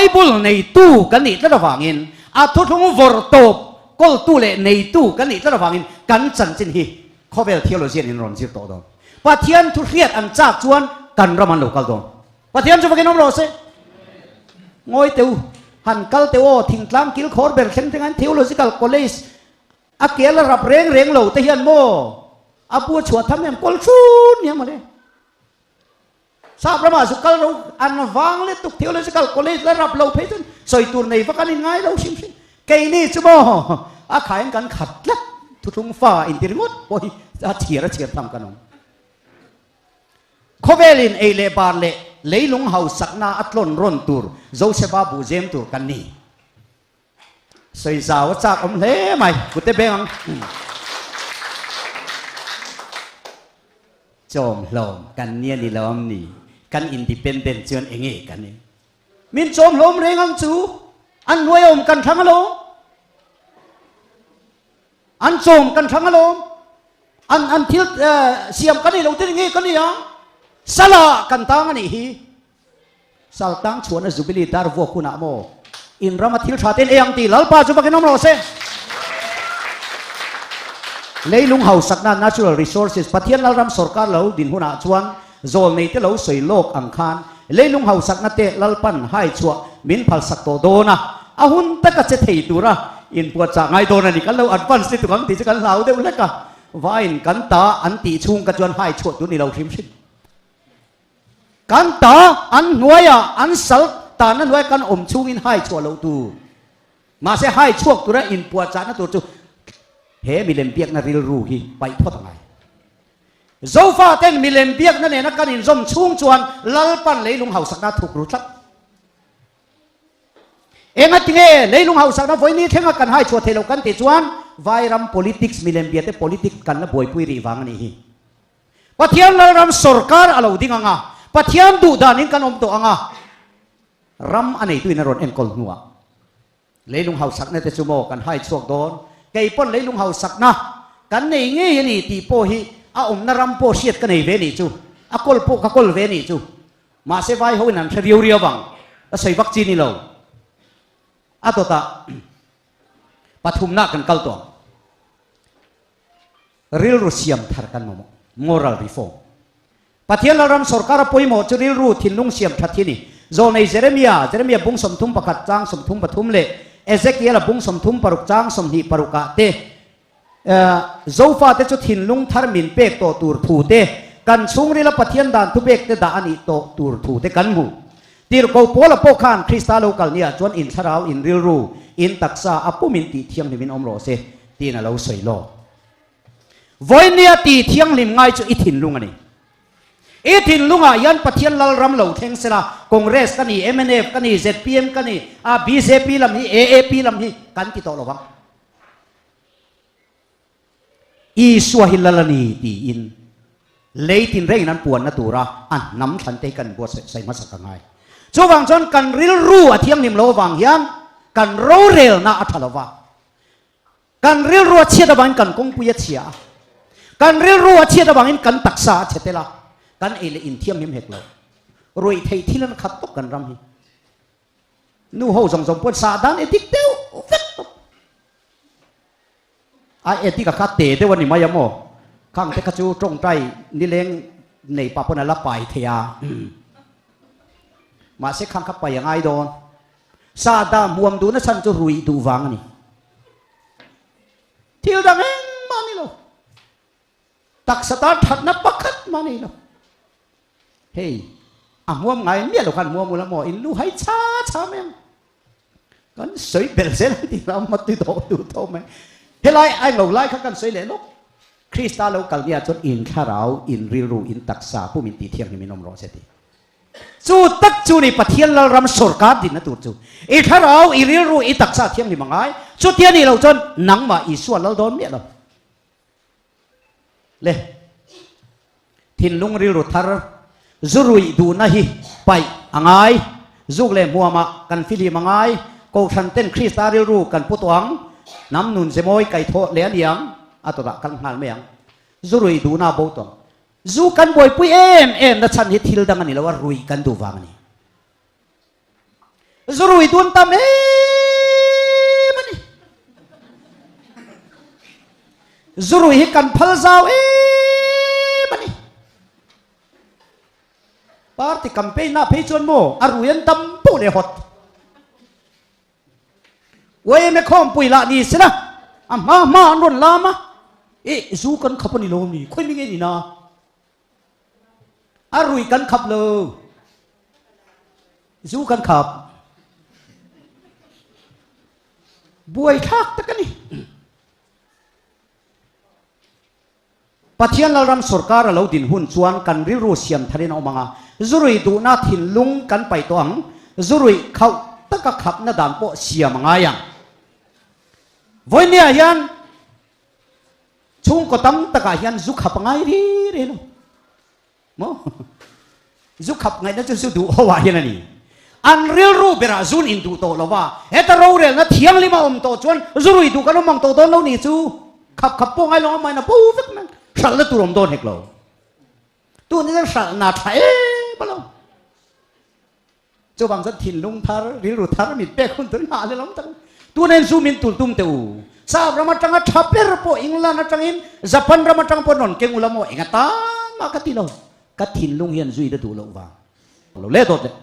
Bible neitu kan nih tlat avangin, a thuthlung vawrh tawp kawltu leh neitu kan nih tlat avangin kan chanchin hi khawvel theology an inrawn zir tawh dawn. Pathian thu hriat an chak chuan kan ram an lo kal dawn. Pathian chu vakin awm rawh se. Ngawi teh u, han kal teh aw, thingtlang kil khawr ber thleng thleng an theological college a ke la rap reng reng lo te hian maw a bu a chhuah tham em kawl thun nia mawle. Sap ramah chu kal ro an vang let tuk theological college la rap lo phei chuan sawi tur nei vak an in ngai lo hrim hrim. Keini chu maw a khain kan khat tlat thuthlung fa inti ringawt pawh hi a chhiar a chhiar tham kan awm. Khawvelin ei leh bar leh leilung hausakna a tlawn rawn tur Josepha buh zem tur kan ni. Sawi zau a chak awm hle mai, kute beng ang. Chawm hlawm kan nia ni lo am ni, kan independent chuan enge kan ni. Min chawm hlawm reng ang chu, an hnuai awm kan thlang alawm. An chawm kan thlang alawm. An an thil siam kan ni lo te nge kan ni ang. Sala kan tang a nih hi. Sal tang chhuahna Jubilee dar vuak hunah maw in rama thil tha ten ei ang ti Lalpa chu vakin awm rawh se. Leilung hausakna natural resources Pathian Lalram sorkar lo din hunah chuan zawlnei te lo sawi lawk ang khan leilung hausakna te Lalpan hai chhuah min phalsak tawh dawn a, a hun taka che thei tura inpuahchah ngai dawn a ni. Kan lo advance lutuk ang tih chu kan hlau deuh hlek a, vain kan ta an tih chhung ka chuan hai chhuah tur ni lo hrim hrim. Kan ta an hnuaiah an sal tanna hnuaia kan awm chhungin hai chhuah loh tur. Mahse hai chhuak tura inpuahchahna tur chu he milem biakna rilru hi paih phawt a ngai. Zofa ten milem biakna nena kan inzawm chhung chuan Lalpan leilung hausakna a thuk ru tlat. Engatinge leilung hausakna vawini thlenga kan hai chhuah theih loh kan tih chuan Vairam politics milem biate politics kan la buaipui rih vang a nih hi. Pathian Lalram sawrkar a lo ding ang a, Pathian duh danin kan awm tawh ang a, ram a neituin a rawn enkawl hnuah leilung hausakna te chu maw kan hai chhuak dawn, kei pawn leilung hausakna kan nei ngei a ni tih pawh hi a awmna ram pawh hriat ka nei ve nih chu, a kawl pawh ka kawl ve nih chu, mahse vai hoin an hre riau riau vang, ka sawi vak chi ni lo. A dawtah pathumna kan kal tawh ang. Rilru siam thar kan mamawh, moral reform. Pathian Lalram sawrkara pawimawh chu rilru thinlung siam that hi a ni. Zawlnei Jeremia, Jeremia bung 31 chang 33 leh Ezekiela bung 36 chang 26 ah te, Zofate chu thinlung thar min pek tawh tur thu te, kan chhungrila Pathian dan thupek te dah a nih tawh tur thu te kan hmu. Tirhkoh Paula pawh khan Krista lo kal nia chuan in thlarau, in rilru, in taksa a pum in tih thianghlim in awm rawh se tiin a lo sawi lawk. Vawinia tih thianghlim ngai chu i thinlung a ni. I thinlungah hian Pathian Lalram lo thleng sela, Congress ka ni, mnf ka ni, zpm ka ni, a bjp lam hi, AAP lam hi kan ti tawh lo vang. Isua hi Lal a ni tiin lei tinrengin an puanna tura a hnam thlan te hi kan buatsaih hmasa ka ngai. Chuvang chuan kan rilru a thianghlim lo avang hian kan rorelna a tha lo va. Kan rilru a chhiat avangin kan kawngpui a chhia a, kan rilru a chhiat avangin kan taksa a chhe tel a, kan ei leh inthianghlim hek lo. Ruih theih thil an khat tawp kan ram hi. Nu ho zawng zawng pawn sah dan edik deuh vek tawp. A edik a kha te deuh a ni mai a maw? Khang te kha chu tawngtai nileng nei pah pawn a la pai thei a. Mahse khang kha pai a ngai dawn. Sahdah hmuam duhna chhan chu ruih duh vang a ni. Thil dang engmah a ni lo. Taksa tan thatna pakhat mah a ni lo. Hei, a hmuam ngai miah lo khan hmuam ula maw, in lu hai cha cha mai ang. Kan sawi belh zel ang tih lam mati dawh duh tawh mai. Helai ai lo lai kha kan sawi leh lawk. Krista lo kal nia chuan in thlarau, in rilru, in taksa pum in tih thianghlim in awm rawh se ti. Chu tak chu ni Pathian Lalram sawrkar dinna tur chu. I thlarau, i rilru, i taksa thianghlim a ngai. Chutia nih loh chuan nangmah Isua lal dawn miah lo. Le, thinlung rilru thar zu ruih duhna hi paih a ngai. Zuk leh hmuamah kan fihlim a ngai. Kohhran ten Krista rilru kan pu tawh ang. Hnam nun ze mawi kaihthawh leh a ni ang. A tawtah kal nghal mai ang. Zu ruih duhna a bo tawh ang. Zu kan buaipui em em na chhan hi thil dang a ni lo a, ruih kan duh vang a ni. Zurui dun tam em a ni. Zurui hi kan phal zau em a ni. Party campaign ah phei chuan maw a rui an tam poh leh hawt. Uaime khawmpui lah ni sela a hma hma an rawn lam a, eh zu kan khap a ni lo mi khawi mi nge ni na? A rui kan khap lo. Zu kan khap. Buai thlak tak a ni. Pathian Lalram sorkar a lo din hun chuan kan rilru siam tharin a awm ang a, zurui duhna thinlung kan paih tawh ang, zurui khauh taka khapna dan pawh siam a ngai ang. Vawinia hian chhungkaw tam takah hian zu khap a ngai ri ri lo. Maw? Zu khap ngaihna chu zu duh ho ah hian a ni. An rilru berah zun in duh tawh lo va, heta rorelna thianghlim a awm tawh chuan zu rui duh kan awm ang tawh dawn lo ni chu. Khap khap pawh ngai lo amahin a bo vek mai. Hralhna tur awm dawn hek lo. Tun hian hralhna tha em a lo. Chuvang chuan thinlung thar, rilru thar min pek hun tur nghah leh lawm tak. Tuna in zu min tul tum teh u. Sap ram atanga tha ber pawh England atangin Japan ram atang pawh rawn keng ula maw enga tan mah ka ti lo. Ka thinlung hian zui na duh loh vang. Lo leh dawt leh.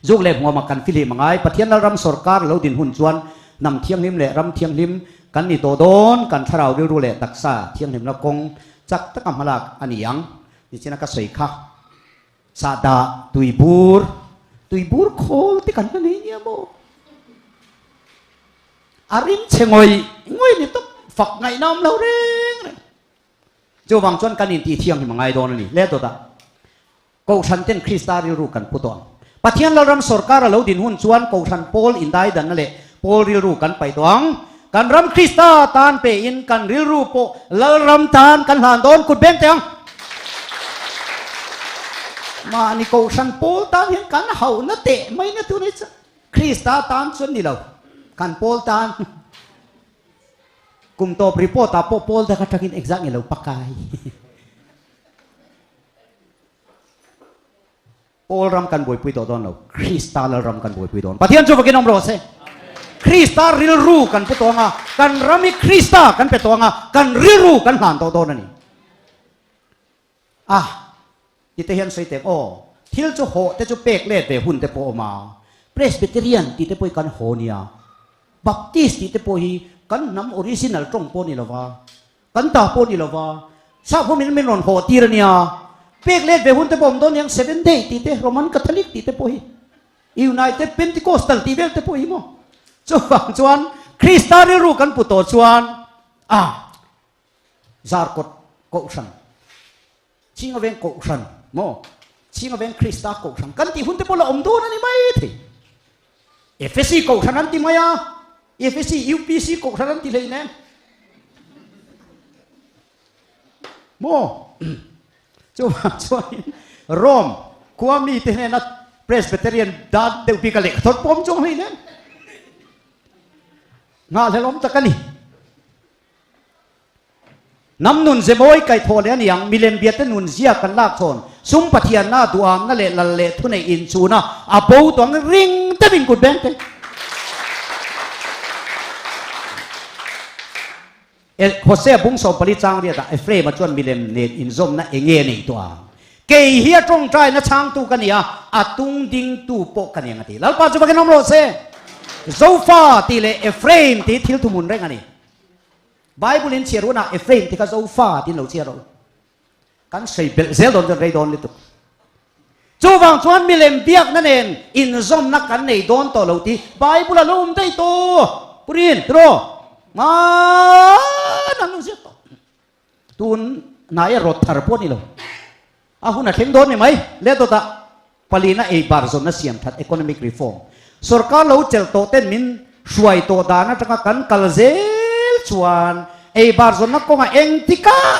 Zuk leh hmuamah kan fihlim angai. Pathian Lalram sawrkar lo din hun chuan hnam thianghlim leh ram thianghlim kan ni tawh dawn. Kan thlarau rilru leh taksa thianghlimna kawng chak taka hmalak a ni ang. Nichina ka sawi kha. Sahdah tuibur, tuibur khawl te kan la nei nia maw? A rim chhe ngawih ngawih ni tawp, fak ngaihna awm lo reng reng. Chuvang chuan kan intih thianghlim a ngai dawn a ni. Le dawtah Kohhran ten Krista rilru kan pu tawh ang. Pathian Lalram sawrkar a lo din hun chuan Kohhran pawl indaidanna leh pawl rilru kan paih tawh ang. Kan ram Krista tan pein kan rilru pawh Lalram tan kan hlan dawn kut beng teh ang. Mahni Kohhran pawl tan hian kan hauhna teh mai na tun hi chu Krista tan chuan ni lo, kan pawl tan. Kum tawp report ah pawh pawl dak atangin exact nge lo pakai. Paul ram kan buaipui tawh dawn lo, Krista Lalram kan buaipui dawn. Pathian chu vakin awm rawh se. Krista rilru kan pu tawh ang a, kan ram hi Krista kan pe tawh ang a, kan rilru kan hlan tawh dawn a ni. A, ti te hian sawi teh aw, thil chu hawh te chu pek let ve hun te pawh a awm a, Presbyterian tih te pawh hi kan haw nia, Baptist tih te pawh hi kan hnam original tawng pawh a ni lo va, Kan ta pawh ni lova, sap ho min min rawn haw tir a nia. Pek let ve hun te pawh awm dawn niang, Seven Day tih te, Roman Catholic tih te pawh hi, United Pentecostal tih vel te pawh hi maw. Chuvang chuan Krista rilru kan pu tawh chuan a Zarkawt Kohhran, Chhinga Veng Kohhran maw, Chhinga Veng Krista Kohhran kan tih hun te pawh la awm dawn a ni maithei. Efesi Kohhran an ti mai a, Efesi UPC Kohhran an ti hleinem. Maw? Chuvang chuanin Rome khua mite hnena Presbyterian dan deuh bik a lehkha thawt pawm chuang hleinem. Nghahhlelawm tak a ni. Hnam nun ze mawi kaihthawh leh a ni ang, milem biate nun zia kan lak chhawn, sum Pathianna, duhamna leh lal leh thuneih inchhuna a bo tawh ang ring deuhin kut beng te. Hosea bung 14 chang riatah Ephraim-a chuan milem nen inzawmna eng nge a nei tawh ang? Kei hi a tawngtaina chhangtu ka ni a, a tung dingtu pawh ka ni ang a ti. Lalpa chu vakin awm rawh se. Zofa tih leh Ephraim tih thil thuhmun reng a ni. Bible in chhiar hunah Ephraim te kha Zofa tiin lo chhiar rawh u. Kan sawi belh zel dawn chuan rei dawn lutuk. Chuvang chuan milem biakna nen inzawmna kan nei dawn tawh lo tih Bible a lo awm daih tawh. Purin, tiraw? Hmaan an lo ziak tawh. Tun hnai a rawt thar pawh a ni lo. A hun a thleng dawn ni mai. Le dawtah palina ei bar zawnna siam that, economic reform, sorkar lo chelh tawh ten min hruai tawh dan atanga kan kal zel chuan ei bar zawnna kawngah engtikah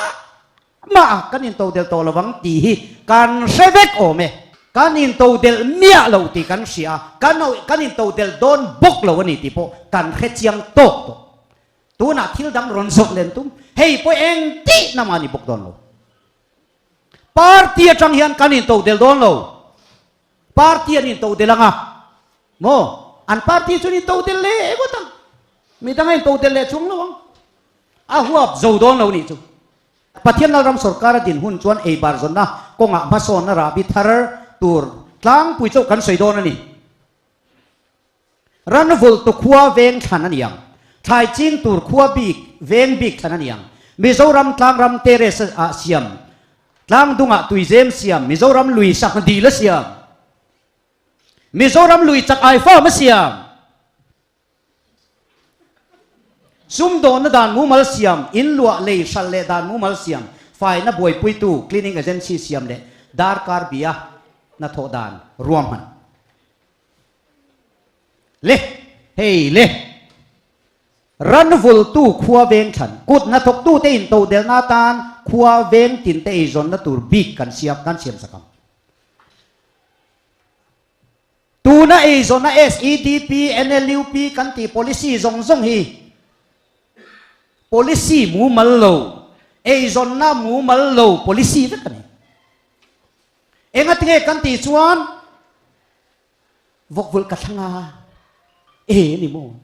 mah kan intodelh tawh lovang tih hi kan hre vek awm e. Kan intodelh miah lo tih kan hria a, kan kan intodelh dawn bawk lo a ni tih pawh kan hre chiang tawk tawh. Tunah thil dang rawn zawk len tum, hei pawh eng tih na mah ni bawk dawn lo. Party atang hian kan intodelh dawn lo. Party an intodelh ang a. Maw? An party chuan in to tel leh ngawt ang. Midang a in to tel leh chuang lo ang. A huap zo dawn lo nih chu. Pathian Lalram sorkar a din hun chuan ei bar zawnna kawngah hmasawnna rahbi thar tur tlangpui chauh kan sawi dawn a ni. Ran vultu khua veng thlan a ni ang. Thlai ching tur khua bik veng bik thlan a ni ang. Mizoram tlangram terrace ah siam, tlangdungah tuizem siam, Mizoram lui sangha dil a siam, Mizoram lui chak ai farm a siam. Sumdawnna dan mumal siam, in luah lei hralh leh dan mumal siam, faina buaipuitu cleaning agency siam leh darkar bia hnathawh dan ruahman. Le, hei le. Ran vultu khua veng thlan, kut hnathawktute intodelhna atan khua veng tinte eizawnna tur bik kan siam kan siam sak ang. Tuna eizawnna SEDP, NLUP kan tih policy zawng zawng hi policy mumal lo, eizawnna mumal lo policy vek a ni. Engatinge kan tih chuan vawkvulh ka thlang a, e ni maw?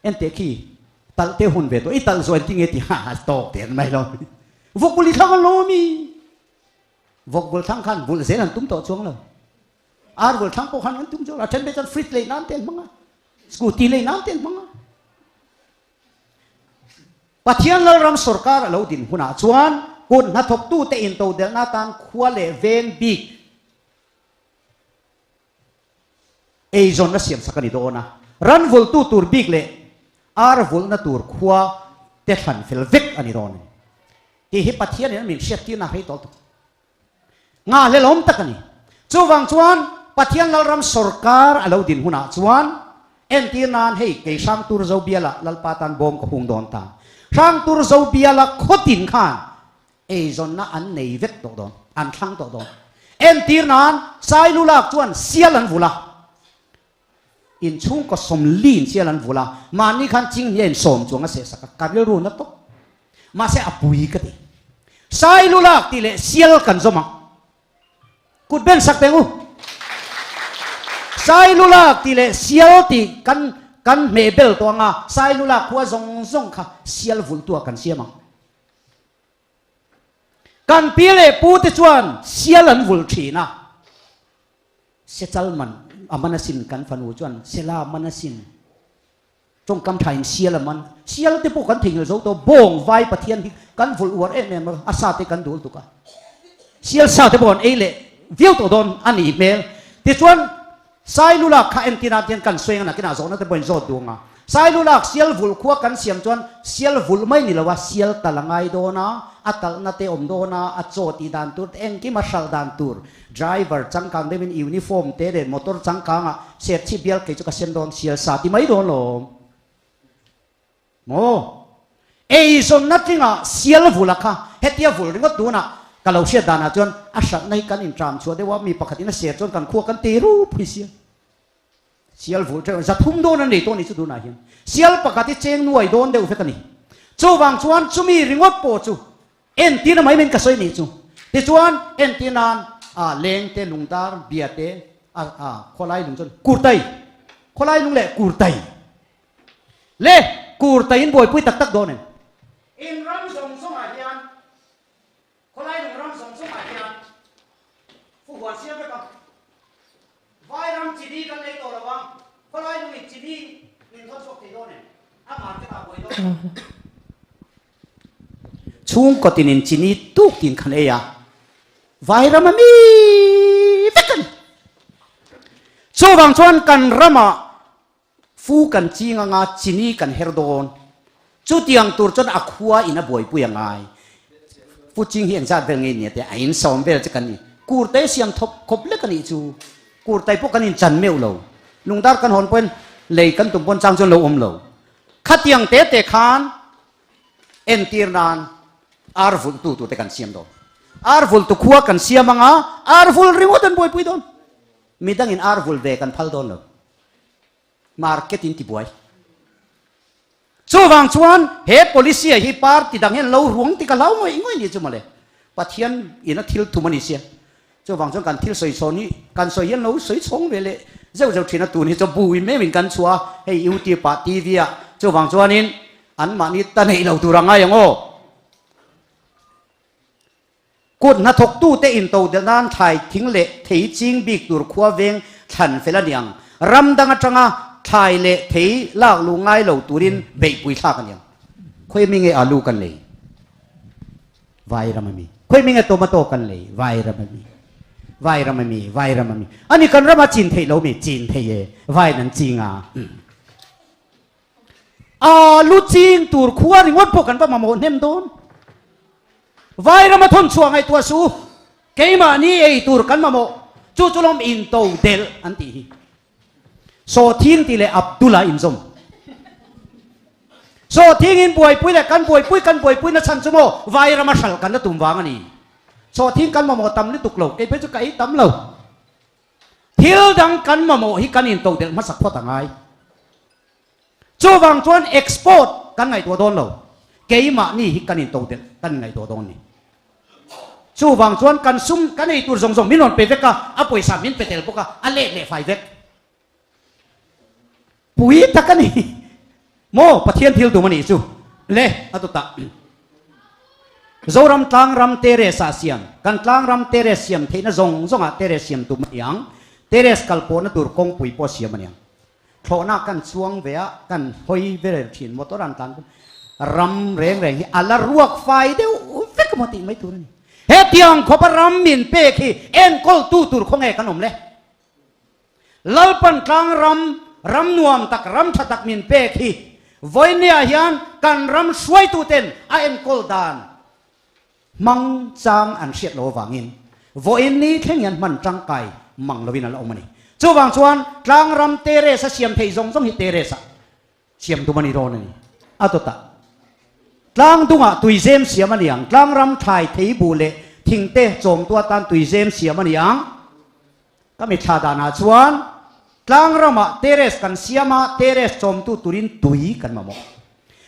Enteh khi talh te hun ve tawh, i talh zawh engtinge ti ha tawk der mai lo. Vawkvulh i thlang alawm i. Vawkvulh thlang khan vulh zel an tum tawh chuang lo. Ar vul thlang pawh khan an tum chuang lo. A then phei chuan fridge lei nan te an hmang a, scooty lei nan te an hmang a. Pathian Lalram sorkar a lo din hunah chuan kut hnathawktute intodelhna atan khua leh veng bik eizawnna siamsak a ni dawn a. Ran vultu tur bik leh ar vulhna tur khua te thlan fel vek a ni dawn a ni. Tih hi Pathianin a min hriattirna a rei tawh tuk. Ngahhlelawm tak a ni. Chuvang chuan Pathian Lalram sorkar a lo din hunah chuan entir nan hei kei Hrangtur Zo biala Lalpa tan bawm ka hung dawn ta. Hrangtur Zo biala khawtin khan eizawnna an nei vek tawh dawn, an thlang tawh dawn. Entir nan Sailu lak chuan sial an vulh a, inchhungkaw sawmliin sial an vulh a, mahni khan chinghnia in sawm chuang a sehsak a, ka rilru na tawp. Mahse a pui ka ti. Sailu lak tih leh sial kan zawm ang. Kut ben sak teng u. Sailu lak tih leh sial tih kan kan hmeh bel tawh ang a, sailu lak khua zawng zawng kha sial vulh tu ah kan siam ang. Kan pi leh pu te chuan sial an vulh thin a. Sechal man a man asin kan fanu chuan sela man asin. Tawngkam tha in sial a man. Sial te pawh kan theihnghilh zo tawh. Bawng vai Pathian hi kan vulh uar em em a, a sa te kan dul tuk a. Sial sa te pawh an ei leh viau tawh dawn a nih hmel. Tichuan Sailulak kha entir ah tian kan sawi ang a, nakinah zawhna te pawh in zawt duh ang a. Sailulak sial vulh khua kan siam chuan sial vulh mai ni lo a, sial talh a ngai dawn a, a talhna te awm dawn a, a chaw tih dan tur te engkim a hralh dan tur Driver changkang deuhin uniform te leh motor changkangah serchhip bial kei chu ka sem dawn sial sa ti mai dawn lawm maw? Eizawnna tlingah sial vula kha hetia vul ringawt tunah ka lo hriat danah chuan a hranna hi kan intram chhuah deuh a, mi pakhatin a ser chuan kan khua kan ti rup hi sia. Sial vulh teuh 300 dawn an nei tawh a ni chu tunah hian sial pakhat hi cheng nuai dawn deuh vek a ni. Chuvang chuan chumi ringawt pawh chu entirna mai min ka sawi nih chu. Tichuan entir nan a leng te lungdar bia te a a khawlai lung chuan kurtai khawlai lung leh kurtai le kurtai in buaipui tak tak dawn em? In ram zawng zawngah hian Khawlai lung ram zawng zawngah hian fuhuan siam vek a, vai ram chini kan lei tawh lo a, khawlai lungin chini min thawn chhuak thei dawn em? A market ah buai dawn em? Chhungkaw tinin chini tuk tin khan ei a, vai ram a mi vek a ni. Chuvang chuan kan ramah Fu kan ching anga chini kan her dawn. Chutiang tur chuan a khua in a buaipui a ngai. Fu ching hi engzat vel nge nia te a in sawm vel che kan ni. Kurtai siam thawp khawp lek a nih chu. Kurtai pawh kan in chan meuh lo. Lungdar kan hawn pawhin lei kan tum pawn chang chuan lo awm lo. Khatiang te te khan entir nan ar vulh tu tur te kan siam dawn. Ar vulh tu khua kan siam anga ar vulh ringawt an buaipui dawn. Midangin ar vulh ve kan phal dawn lo. Market in tibuai. Chuvang chuan he policy ah hi party dang hian lo ruang ti ka hlau ngawih ngawih ni chu mawle. Pathian in a thil thum a ni sia. Chuvang chuan kan thil sawi chhawn hi kan sawi hian lo sawi chhawng ve leh. Zeuh zeuh thin a tun hi chu buin meuhin kan chhuah a, hei YouTube ah, TV ah chuvang chuanin anmahni ta neih lo tur a ngai ang aw. Kut hnathawktute intodelh nan thlai thing leh thei ching bik tur khua veng thlan fel a ni ang. Ram dang atanga thlai leh thei lak luh ngai lo turin beihpui thlak a ni ang. Khawi mi nge alu kan lei? Vai ram a mi. Khawi mi nge tomato kan lei? Vai ram a mi. Vai ram a mi, vai ram a mi. Ani kan rama chin theih lo mi? Chin thei e. Vaiin an ching a. Alu ching tur khua ringawt pawh kan va mamawh hnem dawn. Vairama thawn chhuah ngaihtuah suh u, keimahni ei tur kan mamawh, chu chu lawm into delh an tih hi. Sawhthing tih leh Abdul-a inzawm. Sawhthing in buaipui leh kan buaipui kan buaipui na chhan chu maw Vairama hral kan la tum vang a ni. Sawhthing kan mamawh tam lutuk lo, kei phei chu ka ei tam lo. Thil dang kan mamawh hi kan into delh hmasak phawt a ngai. Chuvang chuan export kan ngaihtuah dawn lo, keimahni hi kan intodelh kan ngaihtuah dawn ni. Chuvang chuan kan sum kan ei tur zawng zawng min rawn pe vek a, a pawisa min pe tel bawk a, a let leh fai vek. Pui tak a ni. Maw Pathian thil tum a nih chu le a tutah. Zoram tlangram terrace ah siam, kan tlangram terrace siam theihna zawng zawngah terrace siam tum a ni ang, terrace kal pawhna tur kawngpui pawh siam a ni ang. Thlawhna kan chuang ve a, kan hawi vel thin motor an tlan ram reng reng hi a la ruak fai deuh vek emaw tih mai tur a ni. Hetiang khawpa ram min pek hi enkawltu tur khawnge kan awm le? Lalpan tlang ram, ram nuam tak, ram tha tak min pek hi vawinia hian kan ram hruaituten a enkawl dan Hmang chang an hriat lo avangin vawiin ni thleng hian hman tangkai mang lovin an la awm a ni. Chuvang chuan tlangram terrace a siam thei zawng zawng hi terrace ah siam tum a ni dawn a ni. A dawtah tlang dungah tuizem siam a ni ang, tlangram thlai thei buh leh thingte chawmtu atan tuizem siam a ni ang. Ka mitthla danah chuan tlangram ah terrace kan siam a, terrace chawmtu turin tui kan mamawh.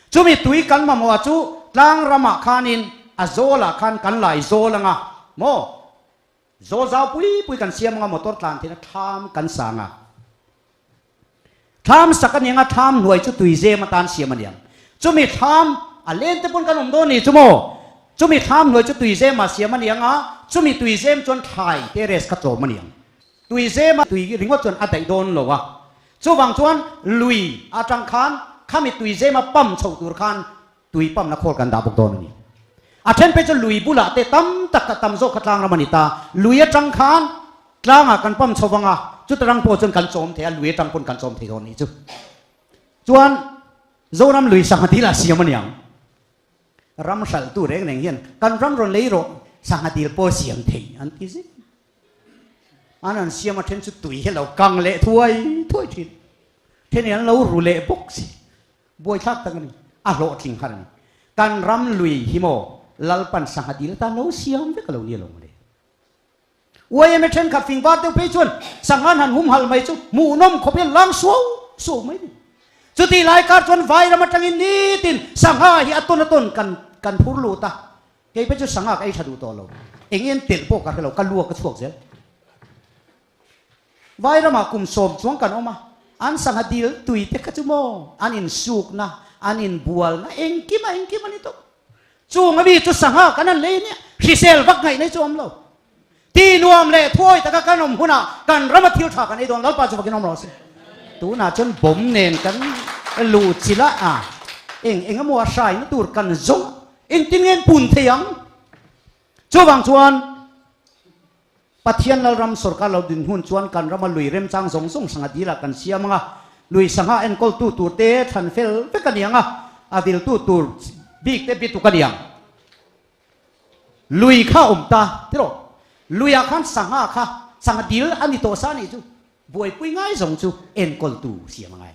Chumi tui kan mamawh a chu tlangram ah khanin a zawl ah khan kan lai zawl anga maw? Zawl zau pui pui kan siam anga motor tlan theihna thlam kan sang a. Thlam sak a ni anga thlam hnuai chu tui zem atan siam a ni ang. Chumi thlam a len te pawn kan awm dawn ni chu maw? Chumi thlam hnuai chu tui zem ah siam a ni anga chumi tui zem chuan thlai terrace kha tlawm a ni ang. Tui zem a tui ringawt chuan a daih dawn lo a. Chuvang chuan lui atang khan khami tui zem a pump chho tur khan tui pump na khawl kan dah bawk dawn a ni. A then phei chu lui bulah te tam tak a tam zawk kha tlang ram a ni ta. Lui atang khan tlangah kan pump chho vang a, chuta rang pawh chuan kan chawm thei a, lui atang pawn kan chawm thei dawn a nih chu. Chuan Zoram lui sangha dil ah siam a ni ang. Ram hralhtu reng reng hian kan ram rawn lei rawh sangha dil pawh siam thei an ti zet. An an siam a then chu tui hi a lo kang leh thuai thuai thin. Then in an lo ru leh bawk si. Buaithlak tak a ni. A hlawhtling har a ni. Kan ram lui hi maw Lalpan sangha dil atan lo siam vek a lo ni alawm le. YMA thenkhat fing var deuh phei chuan sangha an han humhal mai chu hmuhnawm khawp hian lang suau suau mai a ni. Chutih lai kar chuan Vairam atangin nitin sangha hi a tawn a tawn kan kan phur lut a. Kei phei chu sangha ka ei tha duh tawh lo. Eng en telh pawh ka hre lo, ka luak ka chhuak zel. Vairamah kum sawm chuang kan awm a, an sangha dil tui te kha chu maw an insukna, an inbualna engkim a engkim a ni tawp. Chung ami chu sangha kan han lei nia, hrisel vak ngaih nei chu awm lo. Ti nuam leh thuawi taka kan awm hunah kan rama thil tha kan ei dawn Lalpa chu vakin awm rawh se. Tunah chuan bawm nen kan luh chilh a, a eng eng emaw a hraina tur kan zawng a, engtin nge an pun thei ang? Chuvang chuan Pathian Lalram sorkar lo din hun chuan kan rama lui remchang zawng zawng sangha dilah kan siam ang a, lui sangha enkawltu tur te thlan fel vek a ni ang a, a viltu tur bik te bituk a ni ang. Lui kha awm ta tiraw? Luiah khan sangha kha sangha dil a ni tawh sa nih chu buaipui ngai zawng chu enkawltu siam a ngai.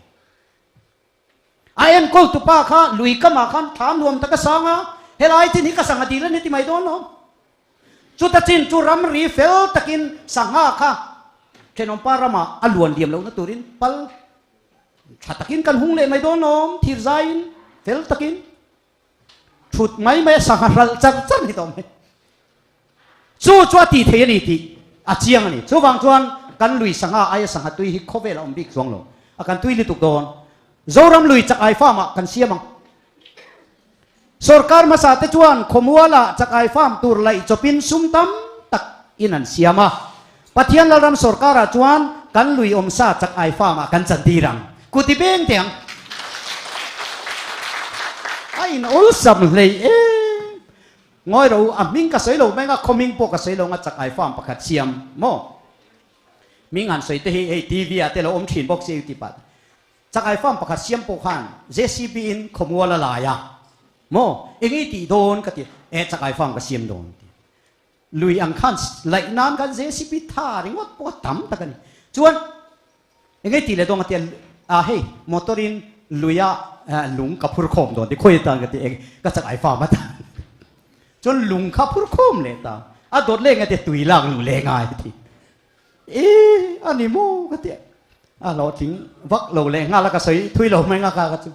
A enkawltu pa kha lui kamah khan thlam nuam tak a sang a, helai chin hi ka sangha dil a ni ti mai dawn lo. Chuta chin chu ramri fel takin sangha kha thenawmpa ramah a luan liam lohna turin pal tha takin kan hung leh mai dawn lawm, thir zaiin fel takin thut mai mai a sangha hralh char char ni tawh mai. Chu chu a tih thei a ni tih a chiang a ni. Chuvang chuan. kan lui sangha aia sangha tui hi khawvel a awm bik chuang lo. A kan tui lutuk dawn. Zoram lui chak ai farm ah kan siam ang. Sorkar hmasa te chuan khawmual ah chak ai farm tur laih chawpin sum tam tak in an siam a. Pathian Lalram sorkar ah chuan kan lui awmsa chak ai farm ah kan chan tir ang. Kuti beng teh ang. A in awlsam hlei em. Ngawi ro a hming ka sawi lo mai anga khaw hming pawh ka sawi lo anga chak ai farm pakhat siam maw? Hming han sawi te hi hei TV ah te lo awm thin bawk si tih pah Chakai farm pakhat siam pawh khan JCB in khawmual a lai a maw? Eng i tih dawn ka ti e chakai farm ka siam dawn ti. Lui ang khan laih nan khan JCB tha ringawt pawh a tam tak a ni. Chuan eng i tih leh dawn ka ti a a hei motor in luia lung ka phur khawm dawn ti khawi atan ka ti eng ka chakai farm atan chuan lung kha phur khawm leh ta a dawt leh nge te tui lak luh leh ngai ka ti. E a ni maw ka ti a a hlawhtling vak lo leh nghal a ka sawi thui lo mai nghak a ka chu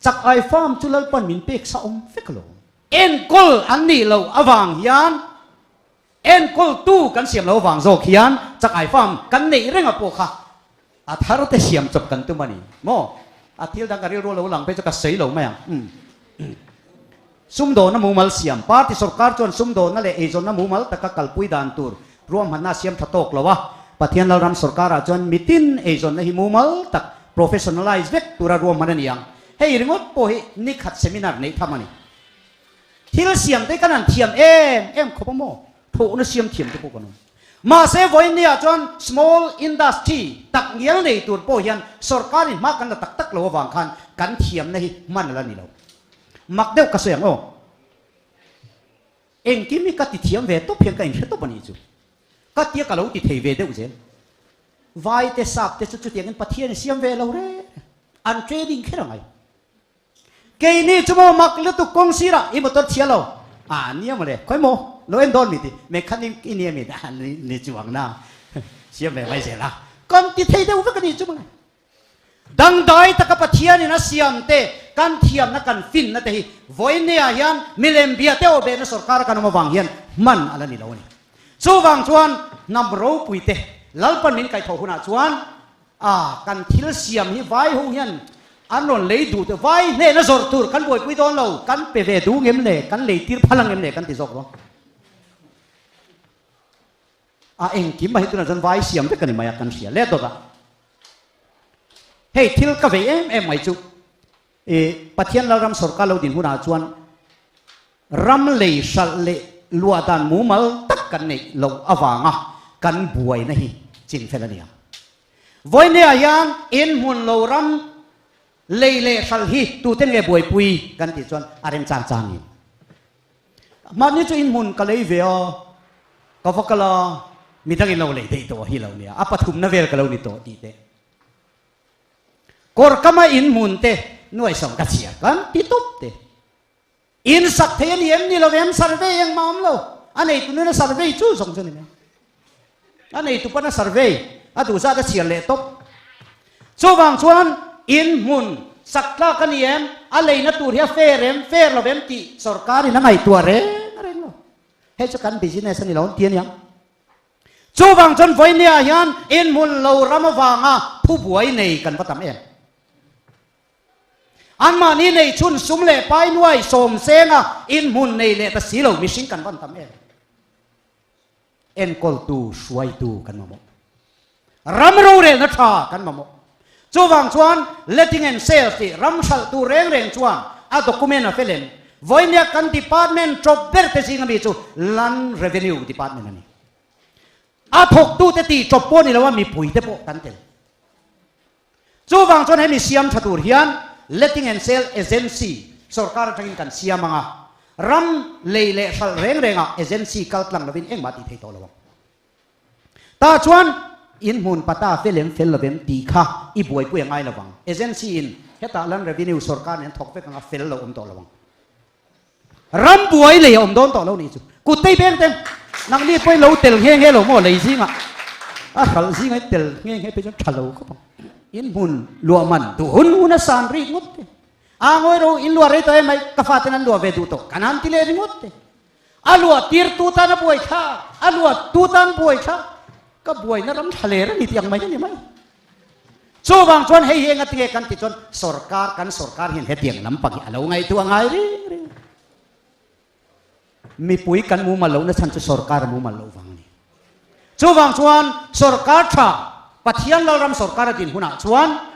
chak ai farm chu Lalpan min pek sa awm vek lo. Enkawl an nih loh avang hian enkawl tu kan siam loh avang zawk hian chak ai farm kan neih reng a pawh kha a thar te siam chawp kan tum a ni maw? A thil dang ka rilru lo lang phei chu ka sawi lo mai ang. Umm. Sumdawhna mumal siam, Party sorkar chuan sumdawhna leh eizawnna mumal taka kalpui dan tur ruahmanna a siam tha tawk lo a, Pathian Lalram sorkarah chuan mitin eizawnna hi mumal tak professionalize vek tura ruahman a ni ang. Hei ringawt pawh hi nikhat seminar neih tham a ni. Thil siam te kan han thiam em em khawp a maw? Thawhna siam thiam te pawh kan awm. Mahse vawiinniah chuan small industry tak ngial nei tur pawh hian sorkarin hma kan la tak tak lo avang khan kan thiamna hi hman a la ni lo. Mak deuh ka sawi ang aw. Engkim hi ka ti thiam ve tawp hian ka inhre tawp a nih chu. Ka tia ka lo ti thei ve deuh zel. Vai te sap te chu chutiangin Pathian i siam ve lo reng. An training kher a ngai. Keini chu maw mak lutuk kawng sirah i motor chhia lo. A nia mawle, khawi maw lo en dawn mi ti mechanic i nia mi ni chuang na siam ve mai zel a. Kan ti thei deuh vek a nih chu mawle. Dangdai taka Pathianin a siam te, kan thiamna kan finna te hi vawiinniah hian milem bia te awhbehna sorkara kan awm avang hian hman a la ni lo a ni. Chuvang chuan hnam ropui te Lalpan min kaihthawh hunah chuan a kan thil siam hi vai ho hian an rawn lei duh te vai hnehna zawrh tur kan buaipui dawn lo, kan pe ve duh ngem le, kan lei tir phal ang em le kan ti zawk dawn. A engkim a hi tunah chuan vai siam vek a ni mai a kan hria let dawt a. Hei thil ka vei em em mai chu i Pathian Lalram sorkar lo din hunah chuan ram lei hralh leh luah dan mumal tak kan neih loh avanga kan buaina hi chinfel a ni ang. Vawinia hian in hmun lo ram lei leh hralh hi tute nge buaipui kan tih chuan a remchang changin Mahni chu inhmun ka lei ve a, ka va kal a, midang in lo lei daih tawh hi lo nia, a pathumna vel ka lo ni tawh tih te. Kawr kama inhmun te nuaisawm ka chhiar kan ti tawp te. In sak thei a ni em ni lo em survey engmah awm lo, a neitu nuna survey chu zawng chu ni mai. A neitu pawn a survey a duh zat a chhiar leh tawp. Chuvang chuan in hmun sak tlak a ni em, a leina tur hi a fair em, fair lo em tih sorkarin a ngaihtuah reng reng lo. Hei chu kan business a ni lo an ti a nia. Chuvang chuan vawinia hian in hmun lo ram avanga thubuai nei kan va tam em. Anmahni nei chhun sum leh pai nuai sawm senga in hmun nei leh ta si lo mihring kan van tam em. Enkawltu, hruaitu kan mamawh. Ram rorelna tha kan mamawh. Chuvang chuan letting and sales tih ram hralhtu reng reng chuan a document a fel em? Vawinia kan department tawp ber te zinga mi chu Land Revenue Department a ni. A thawktute tih tawp pawh ni lo a mipuite pawh kan tel. Chuvang chuan hemi siam tha tur hian Letting and Sale Agency sorkar atangin kan siam ang a, ram lei leh hralh reng rengah agency kal tlang lovin engmah tih thei tawh lo ang. Tah chuan in hmun pata fel em fel lovem tih kha i buaipui a ngai lovang. Agency in hetah Land Revenue sorkar nen thawk vek anga fel lo awm tawh lo ang. Ram buai lei a awm dawn tawh lo nih chu. Kut tei peng ten nangni pawhin lo tel nghe nghe lo maw lei zingah a hralh zingah in tel nghe nghe phei chuan tha lo khawp ang. In hmun luah man duh hun hun a san rik ngawt te. A ngawi ro in luah rei tawh em mai ka faten an luah ve duh tawh kan han ti leh ringawt te. A luah tir tu tan a buai thla a luah tu tan buai thla. Ka buaina ram thla ler a ni tih ang mai a ni mai. Chuvang chuan hei hi enga tinge kan tih chuan sorkar kan sorkar hian hetiang lampang hi a lo ngaihtuah ngai reng reng. Mipui kan mumal lohna chhan chu sorkar a mumal loh vang a ni. Chuvang chuan sorkar tha Pathian Lalram sorkar a din hunah chuan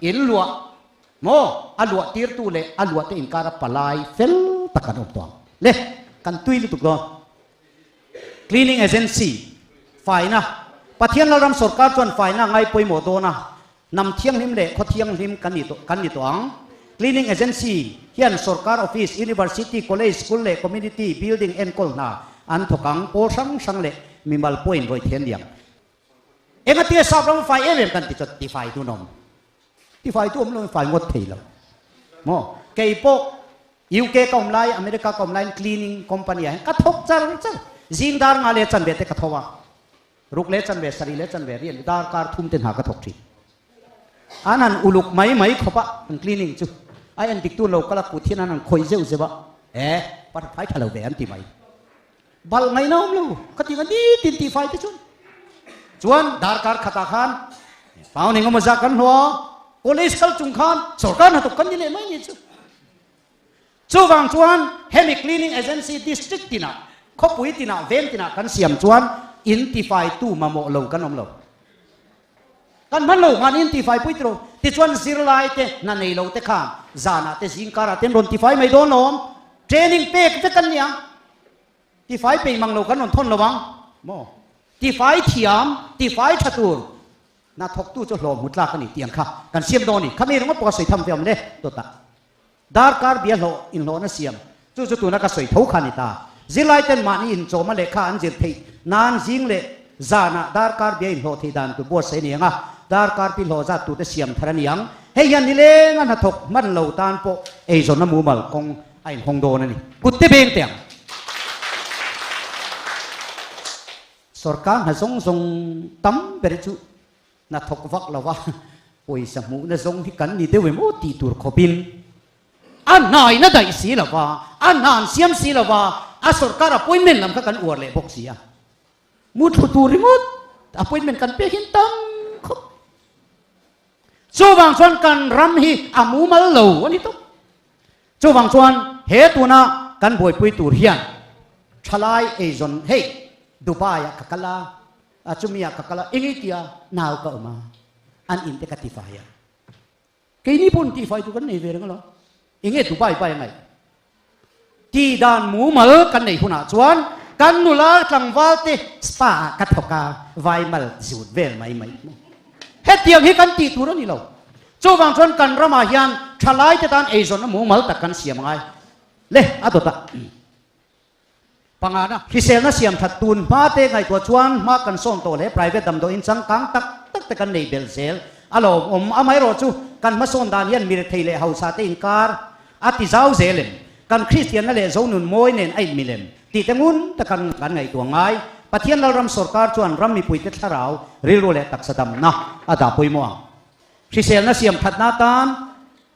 in luah maw a luah tirtu leh a luahte inkara palai fel tak an awm tawh ang. Le kan tui lutuk dawn. Cleaning Agency, Faina, Pathian Lalram sorkar chuan faina a ngai pawimawh dawn a, hnam thianghlim leh khaw thianghlim kan ni kan ni tawh ang. Cleaning Agency hian sorkar office, university, college, school leh community building enkawl hna an thawk ang, pawl hrang hrang leh mimal pawhin rawih thian ni ang. Engatinge sap ram fai em em kan ti chuan tifai tu an awm. Tifai tu awm lo in fai ngawt thei lo. Maw? Kei pawh UK ka awm lai, America ka awm laiin cleaning company ah hian ka thawk char char. Zing dar nga leh chanve te ka tho a. Ruk leh chanve, sarih leh chanve rian darkar thum te hna ka thawk thin. An han uluk mai mai khawp a, an cleaning chu. A en dik tu lo kal a, kut hian an han khawih zeuh zeuh a. E, fai tha lo ve an ti mai. Balh ngaihna awm lo, ka ti nga nitin tih fai te chuan. Chuan darkar khatah khan pound engemaw zah kan hlawh a, college kal chung khan sorkar hnathawk kan ni leh mai ni chu. Chuvang chuan hemi cleaning agency district tinah, khawpui tinah, veng tinah kan siam chuan in tifaitu mamawh lo kan awm lo. Kan hman lo khan in tifai pui tiro. Tichuan zirlai te hna nei lo te khan zanah te zingkarah te an rawn tifai mai dawn lo awm. Training pek vek an ni ang. Tifai peih mang lo kan rawn thawn lo ang maw? Tifai thiam, tifai tha tur hna thawktu chu hlawm hmu tlak a ni tih ang kha kan siam dawn a ni. Khami ringawt pawh ka sawi tham ve awm le dawtah. Darkar bia hlawh inhlawhna siam chu chu tuna ka sawi tho kha a ni ta. Zirlai ten mahni inchawma lehkha an zir theih nan zing leh zanah darkar bia inhlawh theih dan tur buatsaih a ni ang a, darkar pi hlawh zat tute siam thar a ni ang. Hei hian nileng a hnathawk hman lo tan pawh eizawnna mumal kawng a inhawng dawn a ni. Kutte beng teh ang. Sorkar hna zawng zawng tam ber chu Hnathawk vak lova pawisa hmuhna zawng hi kan ni deuh em aw tih tur khawpin a hnaina daih si lova, a hna an siam si lova, a sorkar appointment lam kha kan uar leh bawk si a. Muthlu tur ringawt appointment kan pek hian tam khawp. Chuvang chuan kan ram hi a mumal lo a ni tawp. Chuvang chuan he tuna kan buaipui tur hian thalai eizawn hei Dubai ah ka kal a, A chumi ah ka kal a, eng ei tia nau ka awm a, an in te ka tifai a. Keini pawh tifai tur kan nei ve reng alawm. Eng nge Dubai bai a ngaih? Ti dan mumal kan nei hunah chuan kan nula tlangval te spa ah ka thawk a, vai mal zut vel mai mai. Hetiang hi kan tih tur a ni lo. Chuvang chuan kan ramah hian thalai te tan eizawnna mumal tak kan siam angai. Le, a dawt a. Pangana, hriselna siam that tun hma te ngaihtuah chuan hma kan sawn tawh hle, private damdawiin changkang tak tak te kan nei belh zel a lawmawm. Amaherawh chu kan hmasawn dan hian mirethei leh hausa te inkar a ti zau zel em? Kan Kristianna leh Zonun mawi nen a inmil em? Tih te ngun tak kan kan ngaihtuah ngai. Pathian Lalram sawrkar chuan ram mipuite thlarau, rilru leh taksa damna a dah pawimawh ang. Hriselna siam thatna atan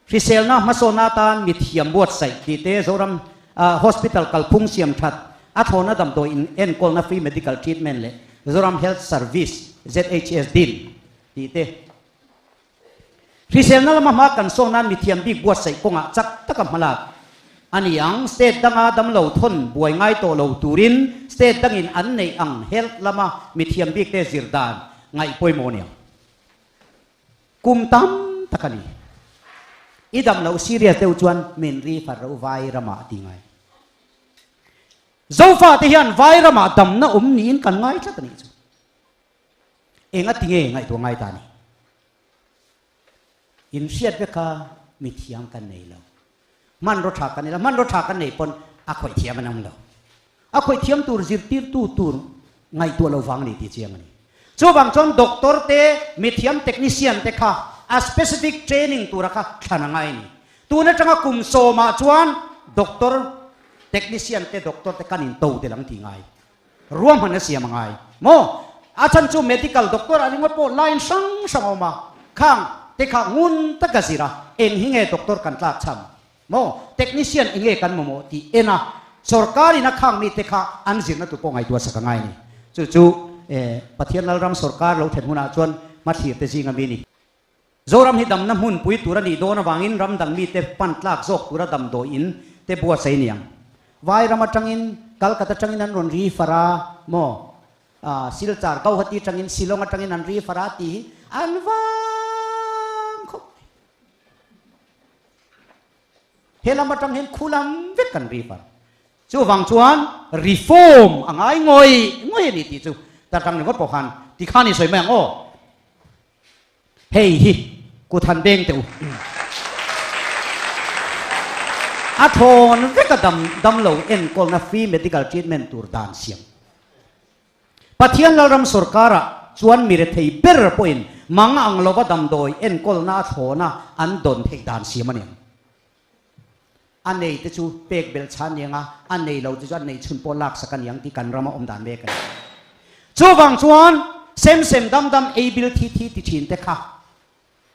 Hriselna hmasawnna atan mithiam buatsaih tih te Zoram Hospital kalphung siam that, a thlawhna damdawi in enkawlna free medical treatment leh Zoram Health Service, ZHS, din tih te. Hriselna lama hma kan sawn nan mithiam bik buatsaih kawngah chak taka hmalak a ni ang. State danga damlo thawn buai ngai tawh lo turin state dangin an neih ang health lama mithiam bikte zir dan ngaih pawimawh a ni ang. Kum tam tak a ni. I dam loh serious deuh chuan min ri far ro vai ramah a ti ngai. Zofa te hian vai ramah damna awm niin kan ngai tlat a nih chu. Eng a ti nge ngaihtuah ngai ta ni? In hriat vek kha mithiam kan nei lo. Hmanraw tha kan nei lo. Hmanraw tha kan nei pawn a khawih thiam an awm lo. A khawih thiam tur zirtirtu tur ngaihtuah lo vang a ni tih chiang a ni. Chuvang chuan doctor te, mithiam technician te kha a specific training tura kha thlan a ngai a ni. Tun atanga kum sawmah chuan doctor, technician te, doctor te kan into tel ang tih ngai. Ruahman a siam a ngai maw? A chhan chu medical doctor a ringawt pawh line hrang hrang a awm a, khang te kha ngun taka zir a, eng hi nge doctor kan tlak chhan maw? Technician eng nge kan mamawh tih en a, sorkar in a khang mite kha an zirna tur pawh ngaihtuah sak a ngai a ni. Chu chu. Pathian Lalram sawrkar lo thlen hunah chuan hmathlir te zinga mi a ni. Zoram hi damna hmunpui tur a nih dawn avangin ram dang mite pan tlak zawk tura damdawi in te buatsaih a ni ang. Vai ram atangin Calcutta atangin an rawn ri far a maw? Silchar, Gauhati atangin Shillong atangin an ri far a tih hi an vang khawp mai. He lam atang hian khu lam vek kan ri far. Chuvang chuan reform a ngai ngawih ngawih a ni tih chu ta tang ringawt pawh khan tikhan i sawi mai ang aw. Hei hi kut han beng teh u. A thawn vek a dam damlo enkawlna free medical treatment tur dan siam. Pathian Lalram sawrkarah chuan mi rethei ber pawhin mang ang lova damdawi enkawlna a thlawna an dawn theih dan siam a ni ang. A nei te chu pek belh chhan a ni ang a, a nei lo te chu an nei chhun pawh laksak a ni ang tih kan rama awm dan mek a ni. Chuvang chuan sem sem dam dam ei bil thi thi ti thin te kha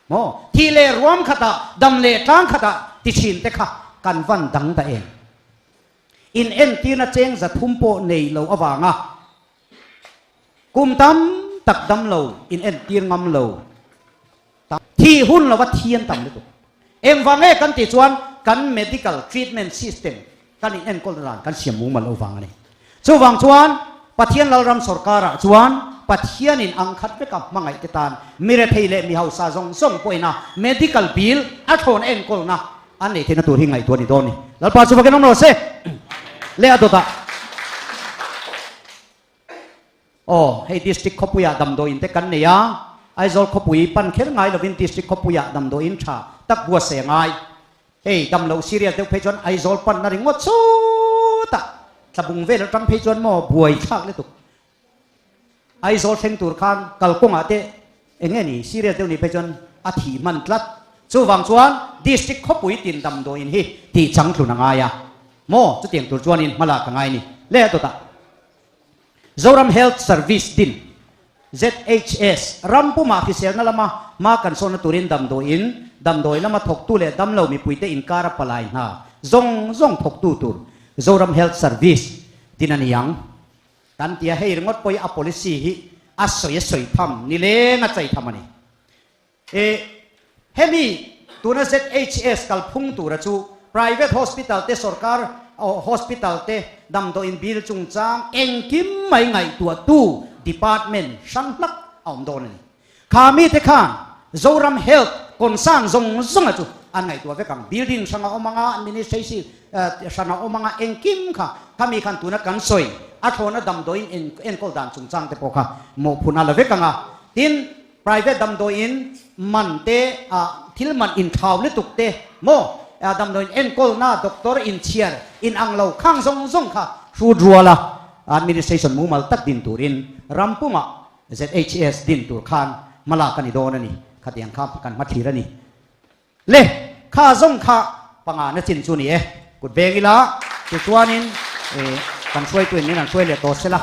maw, thih leh ruam khatah dam leh tlang khatah ti thin te kha kan van dang ta em? In entirna cheng 300 pawh nei lo avanga kum tam tak dam lo in entir ngam lo tam thih hun lova thian tam lutuk. Engvang nge kan tih chuan kan medical treatment system kan in enkawlna dan kan siam mumal lo vang a ni. Chuvang chuan Pathian Lalram sawrkarah chuan Pathianin ang khat veka hmangaih te tan mi rethei leh mi hausa zawng zawng pawhina medical bill a thlawn enkawlna An nei theihna tur hi ngaihtuah a ni dawn ni. Lalpa chu vakin awm rawh se. Leh a dawtah. Aw, hei district khawpuiah damdawiin te kan nei a, Aizawl khawpui pan kher ngai lovin district khawpuiah damdawiin tha tak buatsaih a ngai. Hei damloh serious deuh phei chuan Aizawl panna ringawt chutah tlabung vel atang phei chuan maw buai thlak lutuk. Aizawl thleng tur khan kalkawngah te eng nge ni serious deuh nih phei chuan a thih hman tlat. Chuvang chuan District khawpui tin damdawiin hi tih changtlun a ngai a maw? Chutiang tur chuanin hmalak a ngai ni le a dawtah. Zoram Health Service din, ZHS, ram pumah hriselna lama hma kan sawnna turin damdawiin damdawi lama thawktu leh damlo mipuite inkara palai hna zawng zawng thawktu tur Zoram Health Service din a ni ang. Kan tia hei ringawt pawh hi a policy hi a sawi a sawi tham ni leng a chai tham a ni. E hemi tuna ZHS kalphung tura chu private hospital te sorkar hospital te damdawiin bill chungchang engkim mai ngaihtuahtu department hrang hlak a awm dawn a ni. Kha mite khan Zoram Health concern zawng zawnga chu an ngaihtuah vek ang. Building hrang a awm anga, administration hran a awm anga, engkim kha khami khan tuna kan sawi a thlawna damdawiin enkawl dan chungchang te pawh kha mawhphun a la vek anga. Tin, private damdawiin man te, thil man inthlau lutuk te maw, damdawiin enkawlna doctor inchhiar inang lo khang zawng zawng kha hrut ruala administration mumal tak din turin ram pumah ZHS din tur khan hmalak a ni dawn a ni. Khatiang kha kan hmathlir a ni. Le, kha zawng kha panga na chin chu ni e. Kut veng ila, tichuanin kan hruaituin min han hruai leh tawh se la.